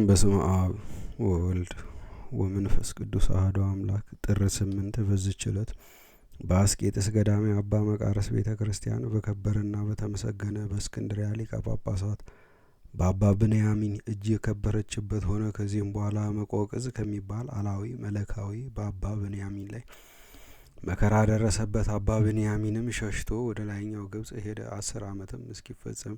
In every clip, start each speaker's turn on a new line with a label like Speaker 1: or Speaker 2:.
Speaker 1: በስመ አብ ወወልድ ወመንፈስ ቅዱስ አሐዱ አምላክ። ጥር 8 በዚች ዕለት በአስቄጥስ ገዳም የአባ መቃርስ ቤተ ክርስቲያን በከበረና በተመሰገነ በእስክንድርያ ሊቀ ጳጳሳት በአባ ብንያሚን እጅ የከበረችበት ሆነ። ከዚህም በኋላ መቆቅዝ ከሚባል አላዊ መለካዊ በአባ ብንያሚን ላይ መከራ ደረሰበት። አባ ብንያሚንም ሸሽቶ ወደ ላይኛው ግብጽ ሄደ። 10 ዓመትም እስኪፈጸም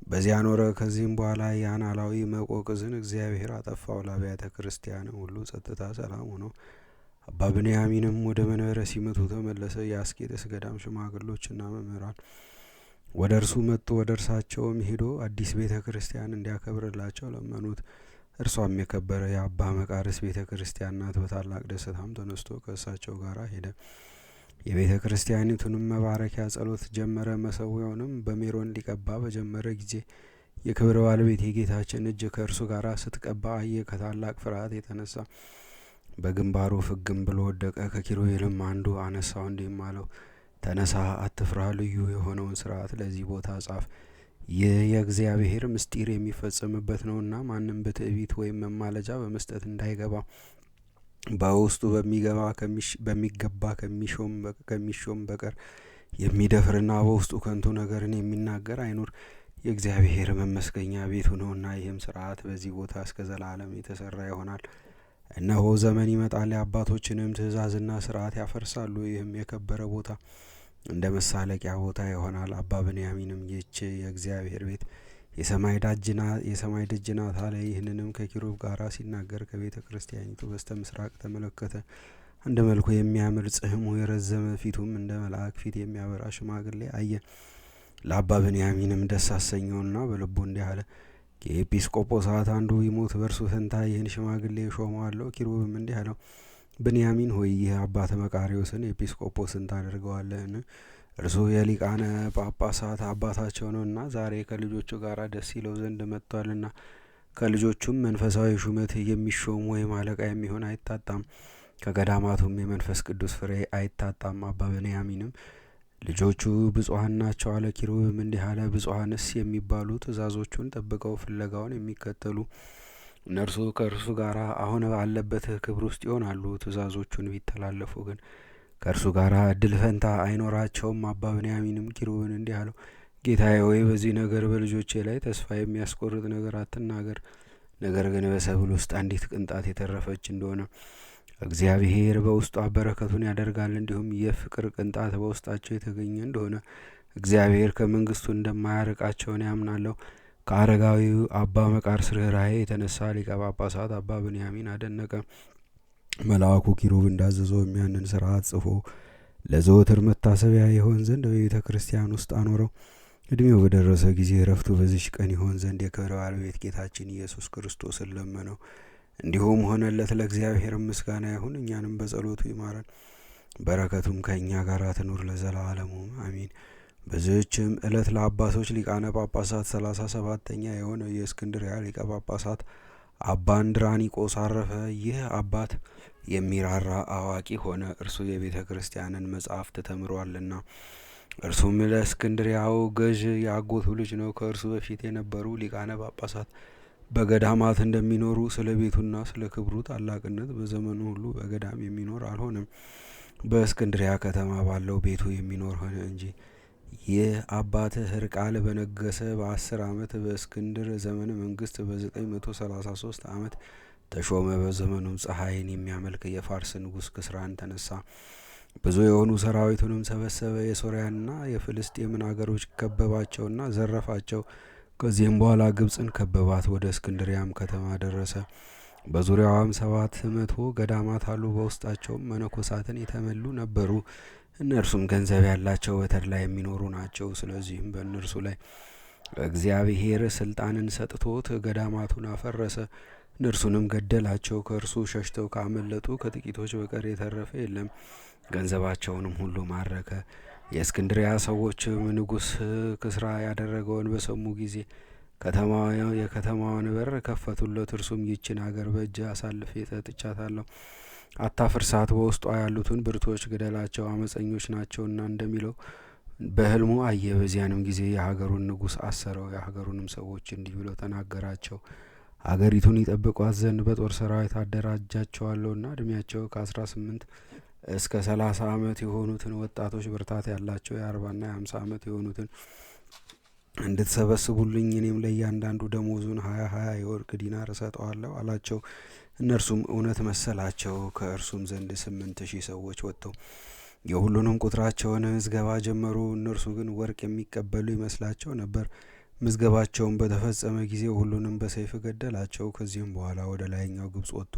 Speaker 1: በዚያ ኖረ። ከዚህም በኋላ ያን አላዊ መቆቅዝን እግዚአብሔር አጠፋው። ለአብያተ ክርስቲያን ሁሉ ጸጥታ፣ ሰላም ሆኖ አባ ብንያሚንም ወደ መንበረ ሲመቱ ተመለሰ። የአስቄጥስ ገዳም ሽማግሎችና መምህራን ወደ እርሱ መጡ። ወደ እርሳቸውም ሄዶ አዲስ ቤተ ክርስቲያን እንዲያከብርላቸው ለመኑት። እርሷም የከበረ የአባ መቃርስ ቤተ ክርስቲያን ናት። በታላቅ ደስታም ተነስቶ ከእሳቸው ጋር ሄደ። የቤተ ክርስቲያኒቱንም መባረኪያ ጸሎት ጀመረ። መሰዊያውንም በሜሮን ሊቀባ በጀመረ ጊዜ የክብር ባለቤት የጌታችን እጅ ከእርሱ ጋር ስትቀባ አየ። ከታላቅ ፍርሃት የተነሳ በግንባሩ ፍግም ብሎ ወደቀ። ከኪሩቤልም አንዱ አነሳው፣ እንዲህም አለው፦ ተነሳ፣ አትፍራ። ልዩ የሆነውን ስርዓት ለዚህ ቦታ ጻፍ። ይህ የእግዚአብሔር ምስጢር የሚፈጸምበት ነውና ማንም በትዕቢት ወይም መማለጃ በመስጠት እንዳይገባ በውስጡ በሚገባ ከሚሾም በቀር የሚደፍርና በውስጡ ከንቱ ነገርን የሚናገር አይኑር። የእግዚአብሔር መመስገኛ ቤቱ ነውና ይህም ስርዓት በዚህ ቦታ እስከ ዘላለም የተሰራ ይሆናል። እነሆ ዘመን ይመጣል፣ የአባቶችንም ትእዛዝና ስርዓት ያፈርሳሉ። ይህም የከበረ ቦታ እንደ መሳለቂያ ቦታ ይሆናል። አባ ብንያሚንም ይህች የእግዚአብሔር ቤት የሰማይ ደጅ ናት አለ። ይህንንም ከኪሩብ ጋር ሲናገር ከቤተ ክርስቲያኒቱ በስተ ምስራቅ ተመለከተ። አንድ መልኩ የሚያምር ጽሕሙ የረዘመ ፊቱም እንደ መልአክ ፊት የሚያበራ ሽማግሌ አየ። ለአባ ብንያሚንም ደስ አሰኘውና በልቡ እንዲህ አለ፦ ከኤጲስቆጶሳት አንዱ ቢሞት በእርሱ ፈንታ ይህን ሽማግሌ እሾመዋለሁ። ኪሩብም እንዲህ አለው፦ ብንያሚን ሆይ፣ ይህ አባተ መቃርዮስን ኤጲስቆጶስን ታደርገዋለህን? እርሱ የሊቃነ ጳጳሳት አባታቸው ነውና ዛሬ ከልጆቹ ጋር ደስ ይለው ዘንድ መጥቷልና። ከልጆቹም መንፈሳዊ ሹመት የሚሾም ወይም አለቃ የሚሆን አይታጣም። ከገዳማቱም የመንፈስ ቅዱስ ፍሬ አይታጣም። አባ ብንያሚንም ልጆቹ ብፁዓን ናቸው አለ። ኪሩብም እንዲህ አለ፦ ብፁዓንስ የሚባሉ ትእዛዞቹን ጠብቀው ፍለጋውን የሚከተሉ እነርሱ ከእርሱ ጋር አሁን ባለበት ክብር ውስጥ ይሆናሉ። ትእዛዞቹን ቢተላለፉ ግን ከእርሱ ጋር እድል ፈንታ አይኖራቸውም። አባ ብንያሚንም ኪሩብን እንዲህ አለው፦ ጌታዬ ሆይ፣ በዚህ ነገር በልጆቼ ላይ ተስፋ የሚያስቆርጥ ነገር አትናገር። ነገር ግን በሰብል ውስጥ አንዲት ቅንጣት የተረፈች እንደሆነ እግዚአብሔር በውስጧ በረከቱን ያደርጋል። እንዲሁም የፍቅር ቅንጣት በውስጣቸው የተገኘ እንደሆነ እግዚአብሔር ከመንግስቱ እንደማያርቃቸውን ያምናለሁ። ከአረጋዊው አባ መቃርስ ርኅራኄ የተነሳ ሊቀ ጳጳሳት አባ ብንያሚን አደነቀ። መልአኩ ኪሩብ እንዳዘዘው ያንን ስርዓት ጽፎ ለዘወትር መታሰቢያ ይሆን ዘንድ በቤተ ክርስቲያን ውስጥ አኖረው። እድሜው በደረሰ ጊዜ እረፍቱ በዚች ቀን ይሆን ዘንድ የክብር ባለቤት ጌታችን ኢየሱስ ክርስቶስን ለመነው። እንዲሁም ሆነለት። ለእግዚአብሔር ምስጋና ይሁን፣ እኛንም በጸሎቱ ይማረን፣ በረከቱም ከእኛ ጋር ትኑር ለዘላለሙ አሚን። በዚህችም ዕለት ለአባቶች ሊቃነ ጳጳሳት 37ኛ የሆነው የእስክንድርያ ሊቀ ጳጳሳት አባ አንድራኒቆስ አረፈ። ይህ አባት የሚራራ አዋቂ ሆነ፣ እርሱ የቤተ ክርስቲያንን መጻሕፍት ተምሯልና። እርሱም ለእስክንድርያው ገዥ የአጎቱ ልጅ ነው። ከእርሱ በፊት የነበሩ ሊቃነ ጳጳሳት በገዳማት እንደሚኖሩ ስለ ቤቱና ስለ ክብሩ ታላቅነት በዘመኑ ሁሉ በገዳም የሚኖር አልሆነም። በእስክንድርያ ከተማ ባለው ቤቱ የሚኖር ሆነ እንጂ። ይህ አባት ሕርቃል በነገሰ በ10 ዓመት በእስክንድር ዘመነ መንግስት በ933 ዓመት ተሾመ። በዘመኑም ፀሐይን የሚያመልክ የፋርስ ንጉሥ ክስራን ተነሳ። ብዙ የሆኑ ሰራዊቱንም ሰበሰበ። የሶርያንና የፍልስጤምን አገሮች ከበባቸውና ዘረፋቸው። ከዚህም በኋላ ግብፅን ከበባት። ወደ እስክንድሪያም ከተማ ደረሰ። በዙሪያዋም 700 ገዳማት አሉ። በውስጣቸውም መነኮሳትን የተመሉ ነበሩ። እነርሱም ገንዘብ ያላቸው በተድላ የሚኖሩ ናቸው። ስለዚህም በእነርሱ ላይ እግዚአብሔር ስልጣንን ሰጥቶት ገዳማቱን አፈረሰ፣ እነርሱንም ገደላቸው። ከእርሱ ሸሽተው ካመለጡ ከጥቂቶች በቀር የተረፈ የለም። ገንዘባቸውንም ሁሉ ማረከ። የእስክንድሪያ ሰዎችም ንጉሥ ክስራ ያደረገውን በሰሙ ጊዜ የከተማዋን በር ከፈቱለት። እርሱም ይህችን አገር በእጅ አሳልፌ ሰጥቻታለሁ፣ አታፍርሳት፣ በውስጧ ያሉትን ብርቱዎች ግደላቸው፣ አመፀኞች ናቸውና እንደሚለው በሕልሙ አየ። በዚያንም ጊዜ የሀገሩን ንጉሥ አሰረው። የሀገሩንም ሰዎች እንዲህ ብሎ ተናገራቸው። አገሪቱን ይጠብቋት ዘንድ በጦር ሰራዊት አደራጃቸዋለሁና እድሜያቸው ከ18 እስከ 30 ዓመት የሆኑትን ወጣቶች ብርታት ያላቸው የ40ና የ50 ዓመት የሆኑትን እንድትሰበስቡልኝ እኔም ለእያንዳንዱ ደሞዙን 20 20 የወርቅ ዲናር እሰጠዋለሁ አላቸው። እነርሱም እውነት መሰላቸው። ከእርሱም ዘንድ 8000 ሰዎች ወጥተው የሁሉንም ቁጥራቸውን ምዝገባ ጀመሩ። እነርሱ ግን ወርቅ የሚቀበሉ ይመስላቸው ነበር። ምዝገባቸውን በተፈጸመ ጊዜ ሁሉንም በሰይፍ ገደላቸው። ከዚህም በኋላ ወደ ላይኛው ግብጽ ወጥቶ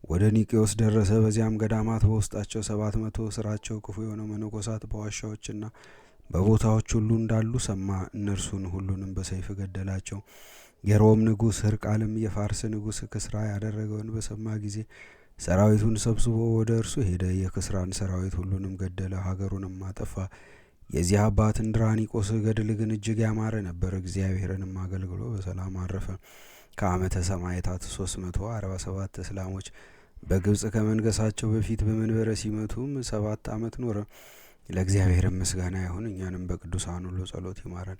Speaker 1: ወደ ኒቄዎስ ደረሰ። በዚያም ገዳማት በውስጣቸው 700 ስራቸው ክፉ የሆነ መነኮሳት በዋሻዎችና በቦታዎች ሁሉ እንዳሉ ሰማ። እነርሱን ሁሉንም በሰይፍ ገደላቸው። የሮም ንጉሥ ሕርቃልም የፋርስ ንጉሥ ክስራ ያደረገውን በሰማ ጊዜ ሰራዊቱን ሰብስቦ ወደ እርሱ ሄደ። የክስራን ሰራዊት ሁሉንም ገደለ፣ ሀገሩንም አጠፋ። የዚህ አባት እንድራኒቆስ ገድል ግን እጅግ ያማረ ነበር። እግዚአብሔርንም አገልግሎ በሰላም አረፈ። ከዓመተ ሰማዕታት 347 እስላሞች በግብጽ ከመንገሳቸው በፊት በመንበረ ሲመቱም 7 ዓመት ኖረ። ለእግዚአብሔር ምስጋና ይሁን፣ እኛንም በቅዱሳን ሁሉ ጸሎት ይማረን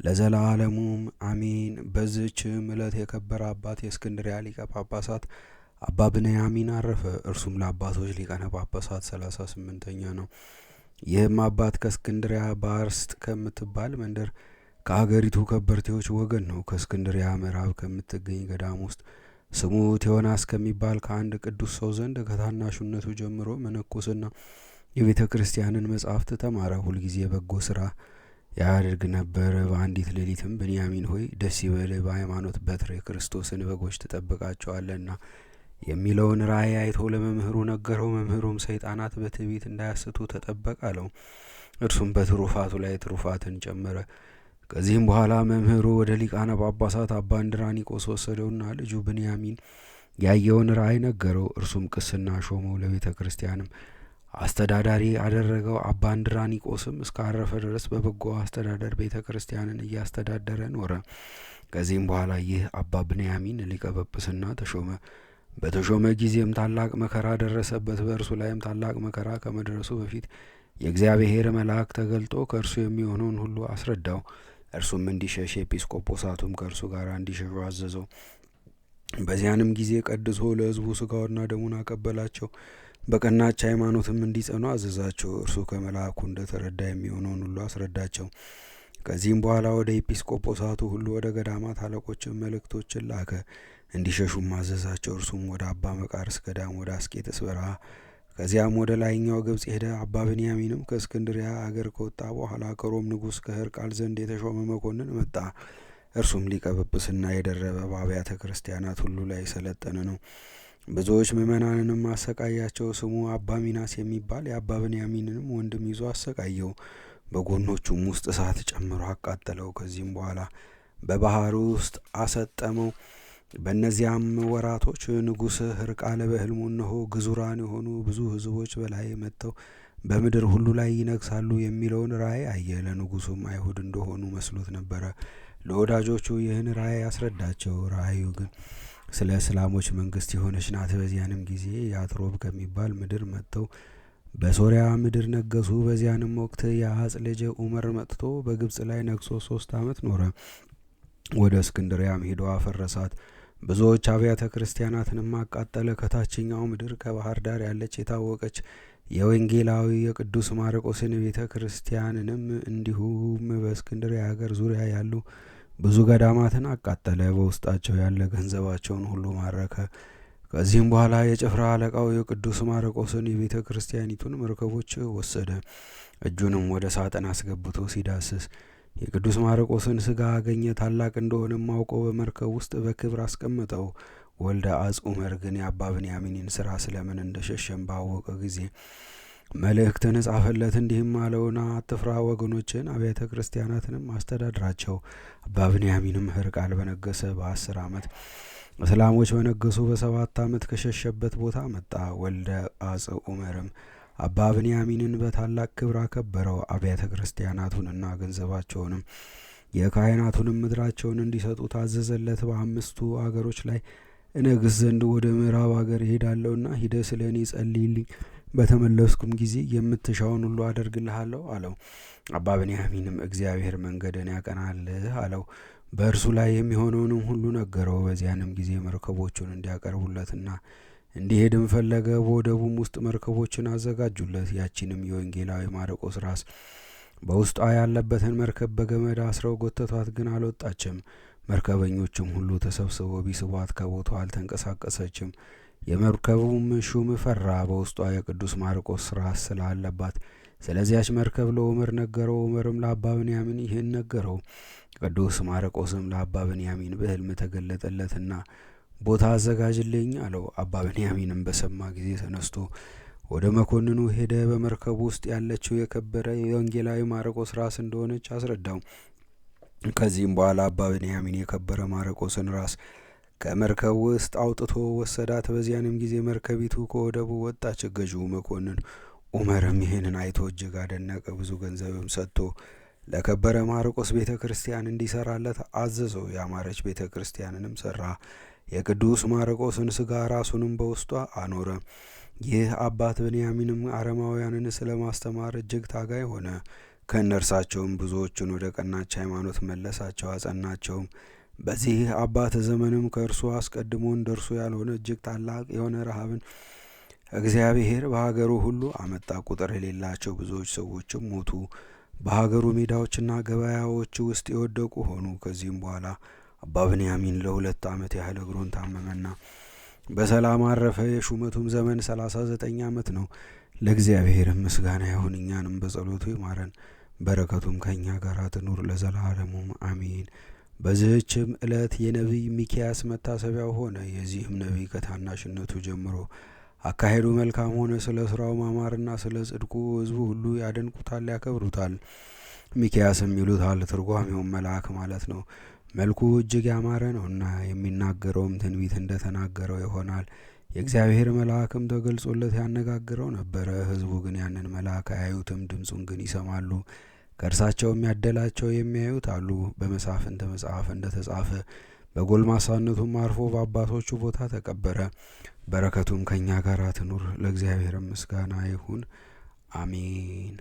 Speaker 1: ለዘላለሙም አሜን። በዚህችም ዕለት የከበረ አባት የእስክንድርያ ሊቀ ጳጳሳት አባ ብንያሚን አረፈ። እርሱም ለአባቶች ሊቃነ ጳጳሳት 38ኛ ነው። ይህም አባት ከእስክንድርያ ባርስጥ ከምትባል መንደር ከአገሪቱ ከበርቴዎች ወገን ነው። ከእስክንድርያ ምዕራብ ከምትገኝ ገዳም ውስጥ ስሙ ቴዎናስ ከሚባል ከአንድ ቅዱስ ሰው ዘንድ ከታናሹነቱ ጀምሮ መነኮስና የቤተ ክርስቲያንን መጻሕፍት ተማረ። ሁልጊዜ በጎ ስራ ያደርግ ነበር። በአንዲት ሌሊትም ብንያሚን ሆይ ደስ ይበልህ፣ በሃይማኖት በትር የክርስቶስን በጎች ትጠብቃቸዋለህና የሚለውን ራእይ አይቶ ለመምህሩ ነገረው። መምህሩም ሰይጣናት በትዕቢት እንዳያስቱ ተጠበቅ አለው። እርሱም በትሩፋቱ ላይ ትሩፋትን ጨመረ። ከዚህም በኋላ መምህሩ ወደ ሊቃነ ጳጳሳት አባ እንድራኒቆስ ወሰደውና ልጁ ብንያሚን ያየውን ራእይ ነገረው። እርሱም ቅስና ሾመው፣ ለቤተ ክርስቲያንም አስተዳዳሪ አደረገው። አባ እንድራኒቆስም እስካረፈ ድረስ በበጎ አስተዳደር ቤተ ክርስቲያንን እያስተዳደረ ኖረ። ከዚህም በኋላ ይህ አባ ብንያሚን ሊቀ ጵጵስና ተሾመ። በተሾመ ጊዜም ታላቅ መከራ ደረሰበት። በእርሱ ላይም ታላቅ መከራ ከመድረሱ በፊት የእግዚአብሔር መልአክ ተገልጦ ከእርሱ የሚሆነውን ሁሉ አስረዳው። እርሱም እንዲሸሽ ኤጲስቆጶሳቱም ከእርሱ ጋር እንዲሸሹ አዘዘው። በዚያንም ጊዜ ቀድሶ ለሕዝቡ ስጋውና ደሙን አቀበላቸው። በቀናች ሃይማኖትም እንዲጸኑ አዘዛቸው። እርሱ ከመልአኩ እንደ ተረዳ የሚሆነውን ሁሉ አስረዳቸው። ከዚህም በኋላ ወደ ኤጲስቆጶሳቱ ሁሉ ወደ ገዳማት አለቆችም መልእክቶችን ላከ፣ እንዲሸሹም አዘዛቸው። እርሱም ወደ አባ መቃርስ ገዳም ወደ አስቄጥስ በረሃ ከዚያም ወደ ላይኛው ግብጽ ሄደ። አባ ብንያሚንም ከእስክንድርያ አገር ከወጣ በኋላ ከሮም ንጉሥ ከሕርቃል ዘንድ የተሾመ መኮንን መጣ። እርሱም ሊቀ ጵጵስና የደረበ በአብያተ ክርስቲያናት ሁሉ ላይ የሰለጠነ ነው። ብዙዎች ምእመናንንም አሰቃያቸው። ስሙ አባ ሚናስ የሚባል የአባ ብንያሚንንም ወንድም ይዞ አሰቃየው። በጎኖቹም ውስጥ እሳት ጨምሮ አቃጠለው። ከዚህም በኋላ በባህር ውስጥ አሰጠመው። በእነዚያም ወራቶች ንጉሥ ሕርቃል በሕልሙ እነሆ ግዙራን የሆኑ ብዙ ሕዝቦች በላይ መጥተው በምድር ሁሉ ላይ ይነግሳሉ የሚለውን ራእይ አየ። ለንጉሱም አይሁድ እንደሆኑ መስሎት ነበረ። ለወዳጆቹ ይህን ራእይ አስረዳቸው። ራእዩ ግን ስለ እስላሞች መንግስት የሆነች ናት። በዚያንም ጊዜ የአትሮብ ከሚባል ምድር መጥተው በሶሪያ ምድር ነገሱ። በዚያንም ወቅት የአጽ ልጅ ኡመር መጥቶ በግብጽ ላይ ነግሶ 3 ዓመት ኖረ። ወደ እስክንድሪያም ሄዶ አፈረሳት። ብዙዎች አብያተ ክርስቲያናትንም አቃጠለ። ከታችኛው ምድር ከባህር ዳር ያለች የታወቀች የወንጌላዊ የቅዱስ ማርቆስን ቤተ ክርስቲያንንም እንዲሁም በእስክንድርያ ሀገር ዙሪያ ያሉ ብዙ ገዳማትን አቃጠለ። በውስጣቸው ያለ ገንዘባቸውን ሁሉ ማረከ። ከዚህም በኋላ የጭፍራ አለቃው የቅዱስ ማርቆስን የቤተ ክርስቲያኒቱን መርከቦች ወሰደ። እጁንም ወደ ሳጥን አስገብቶ ሲዳስስ የቅዱስ ማርቆስን ስጋ አገኘ። ታላቅ እንደሆነም አውቆ በመርከብ ውስጥ በክብር አስቀመጠው። ወልደ አጽ ዑመር ግን የአባ ብንያሚንን ስራ ስለምን እንደሸሸም ባወቀ ጊዜ መልእክትን ጻፈለት፣ እንዲህም አለውና አትፍራ፣ ወገኖችን አብያተ ክርስቲያናትንም አስተዳድራቸው። አባ ብንያሚንም ሕርቃል በነገሰ በ10 ዓመት እስላሞች በነገሱ በ7 ዓመት ከሸሸበት ቦታ መጣ። ወልደ አጽ ዑመርም አባ ብንያሚንን በታላቅ ክብር አከበረው። አብያተ ክርስቲያናቱንና ገንዘባቸውንም የካህናቱንም ምድራቸውን እንዲሰጡ ታዘዘለት። በ5ቱ አገሮች ላይ እነግስ ዘንድ ወደ ምዕራብ አገር እሄዳለሁና ሂደህ ስለ እኔ ጸልይልኝ፣ በተመለስኩም ጊዜ የምትሻውን ሁሉ አደርግልሃለሁ አለው። አባ ብንያሚንም እግዚአብሔር መንገድን ያቀናልህ አለው። በእርሱ ላይ የሚሆነውንም ሁሉ ነገረው። በዚያንም ጊዜ መርከቦቹን እንዲያቀርቡለትና እንዲሄድም ፈለገ። በወደቡም ውስጥ መርከቦችን አዘጋጁለት። ያቺንም የወንጌላዊ ማርቆስ ራስ በውስጧ ያለበትን መርከብ በገመድ አስረው ጎተቷት፣ ግን አልወጣችም። መርከበኞቹም ሁሉ ተሰብስበው ቢስቧት ከቦታው አልተንቀሳቀሰችም። የመርከቡም ሹም ፈራ፣ በውስጧ የቅዱስ ማርቆስ ራስ ስላለባት። ስለዚያች መርከብ ለኡመር ነገረው። ኡመርም ለአባ ብንያሚን ይህን ነገረው። ቅዱስ ማርቆስም ለአባ ብንያሚን በሕልም ተገለጠለትና ቦታ አዘጋጅልኝ አለው። አባ ብንያሚንም በሰማ ጊዜ ተነስቶ ወደ መኮንኑ ሄደ። በመርከቡ ውስጥ ያለችው የከበረ የወንጌላዊ ማርቆስ ራስ እንደሆነች አስረዳው። ከዚህም በኋላ አባ ብንያሚን የከበረ ማርቆስን ራስ ከመርከብ ውስጥ አውጥቶ ወሰዳት። በዚያንም ጊዜ መርከቢቱ ከወደቡ ወጣች። ገዢው መኮንን ኡመርም ይህንን አይቶ እጅግ አደነቀ። ብዙ ገንዘብም ሰጥቶ ለከበረ ማርቆስ ቤተ ክርስቲያን እንዲሰራለት አዘዘው። ያማረች ቤተ ክርስቲያንንም ሰራ። የቅዱስ ማርቆስን ስጋ ራሱንም በውስጧ አኖረ። ይህ አባት ብንያሚንም አረማውያንን ስለ ማስተማር እጅግ ታጋይ ሆነ። ከእነርሳቸውም ብዙዎቹን ወደ ቀናች ሃይማኖት መለሳቸው፣ አጸናቸውም። በዚህ አባት ዘመንም ከእርሱ አስቀድሞ እንደ እርሱ ያልሆነ እጅግ ታላቅ የሆነ ረሃብን እግዚአብሔር በሀገሩ ሁሉ አመጣ። ቁጥር የሌላቸው ብዙዎች ሰዎችም ሞቱ። በሀገሩ ሜዳዎችና ገበያዎች ውስጥ የወደቁ ሆኑ። ከዚህም በኋላ አባ ብንያሚን ለ2 ዓመት ያህል እግሩን ታመመና በሰላም አረፈ። የሹመቱም ዘመን 39 ዓመት ነው። ለእግዚአብሔር ምስጋና ይሁን፣ እኛንም በጸሎቱ ይማረን፣ በረከቱም ከእኛ ጋር ትኑር ለዘላለሙም አሜን። በዚህችም ዕለት የነቢይ ሚኪያስ መታሰቢያው ሆነ። የዚህም ነቢይ ከታናሽነቱ ጀምሮ አካሄዱ መልካም ሆነ። ስለ ስራው ማማርና ስለ ጽድቁ ሕዝቡ ሁሉ ያደንቁታል፣ ያከብሩታል። ሚኪያስም ይሉታል። ትርጓሜውም መልአክ ማለት ነው። መልኩ እጅግ ያማረ ነውና የሚናገረውም ትንቢት እንደ ተናገረው ይሆናል። የእግዚአብሔር መልአክም ተገልጾለት ያነጋግረው ነበረ። ሕዝቡ ግን ያንን መልአክ አያዩትም፣ ድምፁን ግን ይሰማሉ። ከእርሳቸውም ያደላቸው የሚያዩት አሉ። በመሳፍንት መጽሐፍ እንደ ተጻፈ በጎልማሳነቱም አርፎ በአባቶቹ ቦታ ተቀበረ። በረከቱም ከእኛ ጋር ትኑር፣ ለእግዚአብሔር ምስጋና ይሁን፣ አሜን።